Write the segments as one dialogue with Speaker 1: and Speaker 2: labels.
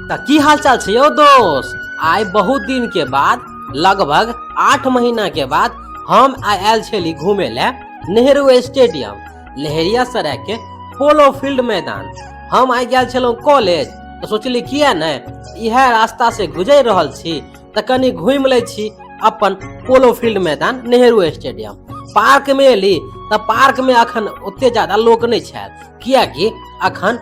Speaker 1: तऽ की हाल चाल छै यौ दोस्त। आइ बहुत दिन के बाद, लगभग 8 महीना के बाद हम आइ आयल छली घूमे ले नेहरू स्टेडियम, लहेरियासराय के पोलो फील्ड मैदान। हम आइ गेल छलहुँ कॉलेज, तऽ सोचली किया नहि इएह रास्ता से गुजरि रहल छी तऽ कनि घूमि लै छी अपन पोलो फील्ड मैदान नेहरू स्टेडियम। पार्क में एली तऽ पार्क में अखन ओते ज्यादा लोक नहि छल, कियाकि अखन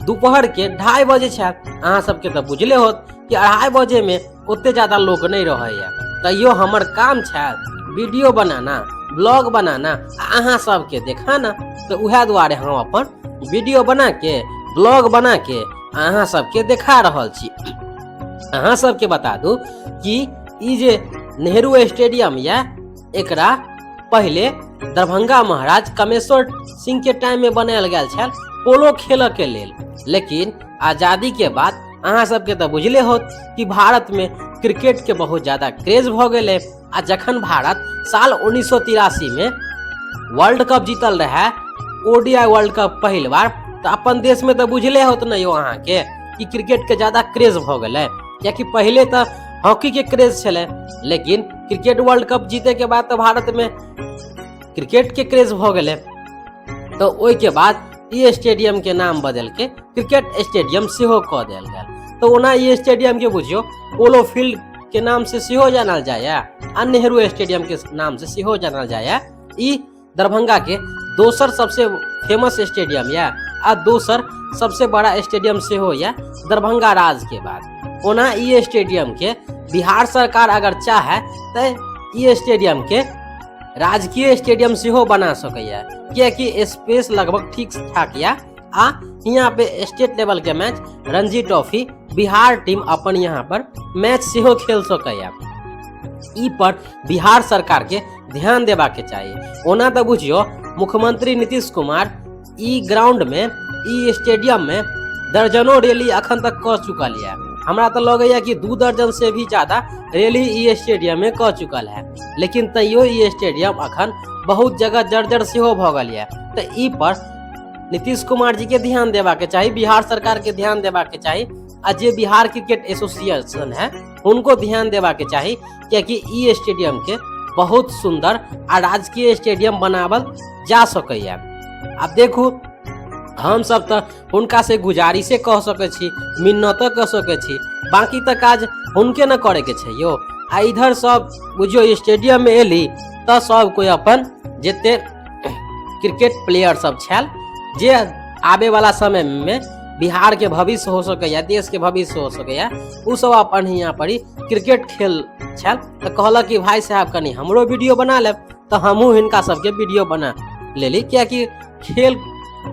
Speaker 1: दोपहर के 2:30 बजे छल। अहाँ सबके तऽ बुझले होत कि 2:30 बजे में ओते ज्यादा लोक नहि रहैया। तैयो हमर काम छल वीडियो बनाना, ब्लॉग बनाना आ अहाँ सबके देखाना, तऽ उएह दुआरे हम अपन वीडियो बना के ब्लॉग बना के अहाँ सबके देखा रहल छी। अहाँ सबके बता दू कि ई जे नेहरू स्टेडियम यऽ, एकरा पहिले दरभंगा महाराज कमेश्वर सिंह के टाइम में बनायल गेल छल पोलो खेलऽ के लेल। लेकिन आज़ादी के बाद अहाँ सबके तऽ बुझले होत कि भारत में क्रिकेट के बहुत ज्यादा क्रेज भऽ गेलै। आ जखन भारत साल 1983 में वर्ल्ड कप जीतल रहे, ओडीआई वर्ल्ड कप पहिल बार, तऽ अपन देश में तऽ बुझले होत ने यौ अहाँके कि क्रिकेट के ज्यादा क्रेज भऽ गेलै। कियाकि पहिले तऽ हॉकी के क्रेज छलै, लेकिन क्रिकेट वर्ल्ड कप जीते के बाद तऽ भारत में क्रिकेट के क्रेज भऽ गेलै। तऽ ओहिके बाद ई स्टेडियम के नाम बदल के क्रिकेट स्टेडियम सेहो कऽ देल गेल। तऽ ओना ई स्टेडियम के बुझियौ पोलो फील्ड के नाम से सेहो जानल जाइए आ नेहरू स्टेडियम के नाम से सेहो जानल जाइए। ई दरभंगा के दोसर सबसे फेमस स्टेडियम यऽ आ दोसर सबसे बड़ा स्टेडियम सेहो यऽ दरभंगा राज के बाद। ओना ई स्टेडियम के बिहार सरकार अगर चाहे तऽ ई स्टेडियम के राजकीय स्टेडियम सेहो बना सकैए, कियाकि स्पेस लगभग ठीक ठाक यऽ आ यहाँ पे स्टेट लेवल के match Ranji trophy Bihar team अपन यहाँ पर मैच सेहो खेल सकैए। ई पर बिहार सरकार के ध्यान देबाक के चाही। ओना तऽ बुझियौ मुख्यमंत्री नीतीश कुमार ई ग्राउंड में, ई स्टेडियम में दर्जनों रैली अखन तक कऽ चुकल यऽ। हमरा तऽ लगैया कि 2 दर्जन से भी ज्यादा रैली ई स्टेडियम में कऽ चुकल है, लेकिन तैयो ई स्टेडियम अखन बहुत जगह जर्जर सेहो भऽ गेल यऽ। तऽ ई पर नीतीश कुमार जी के ध्यान देबाक के चाही, बिहार सरकार के ध्यान देबाक के चाही आ जे बिहार क्रिकेट एसोसिएशन है उनको ध्यान देबाक के चाही, कियाकि ई स्टेडियम के बहुत सुंदर आ राजकीय स्टेडियम बनावल जा सकैया। आब देखू, हम सब तऽ हुनका से गुजारिशे कह सकै छी, मिन्नतो कह सकै छी, बाकी तऽ काज हुनके न करे के छै यौ। आ इधर सब बुझियौ स्टेडियम में एली तऽ सब कोइ अपन जते क्रिकेट प्लेयर सब छल जे आबे वाला समय में बिहार के भविष्य हो सकैया, देश के भविष्य हो सकैया, उ सब अपन हियाँ पर ही क्रिकेट खेल छल। तऽ कहलक कि भाई साहब कनि हमरो वीडियो बना लेब, तऽ हमहूँ हिनका सबके वीडियो बना लेली, कियाकि खेल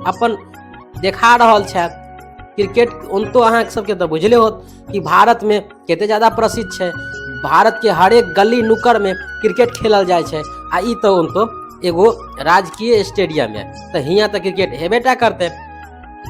Speaker 1: अपन देखा रहल छथि क्रिकेट। उनको अहाँ सबके तऽ बुझले होत कि भारत में कते ज्यादा प्रसिद्ध छै, भारत के हरेक गली नुक्कड़ में क्रिकेट खेलल जाइ छै। आ ई तऽ उनको एगो राजकीय स्टेडियम है, तऽ हियाँ तऽ क्रिकेट हेबे टा करतै।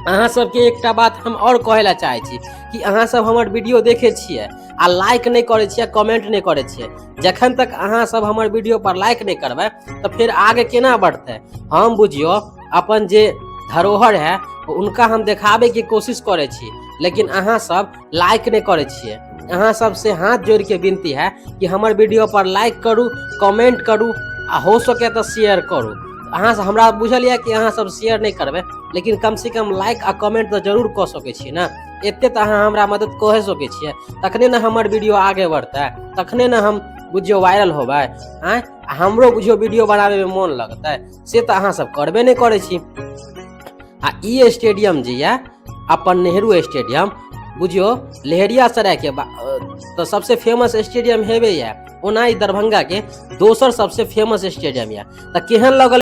Speaker 1: अहाँ सबके एकटा बात हम आओर कहै लए चाहै छी कि अहाँ सब हमर वीडियो देखै छियै आ लाइक नहि करै छियै, कमेंट नहि करै छियै। जखन तक अहाँ सब हमर वीडियो पर लाइक नहि करबै तऽ फेर आगे केना बढ़तै? हम बुझियौ अपन जे धरोहर है उनका हम देखाबैके कोशिश करै छी, लेकिन अहाँ सब लाइक नहि करै छियै। अहाँ सबसे हाथ जोड़िके विनती है कि हमर वीडियो पर लाइक करू, कमेंट करू आ हो सके तऽ शेयर करू। अहाँ से हमरा बुझल यऽ कि अहाँ सब शेयर नहि करबै, लेकिन कम से कम लाइक आ कमेंट तऽ जरूर कऽ सकै छी ने। एते तऽ अहाँ हमरा मदद कऽ सकै छियै, तखने ने हमर वीडियो आगे बढ़तै, तखने ने हम बुझियौ वायरल होबै। आँय, आ हमरो बुझियौ वीडियो बनाबैमे मोन लगतै, से तऽ अहाँ सब करबे नहि करै छी। आ ई स्टेडियम जे यऽ अपन नेहरू स्टेडियम, बुझियौ लहेरियासरायके तऽ सबसे फेमस स्टेडियम हेबे यऽ, ओना ई दरभंगाके दोसर सबसे फेमस स्टेडियम यऽ। तऽ केहन लगल?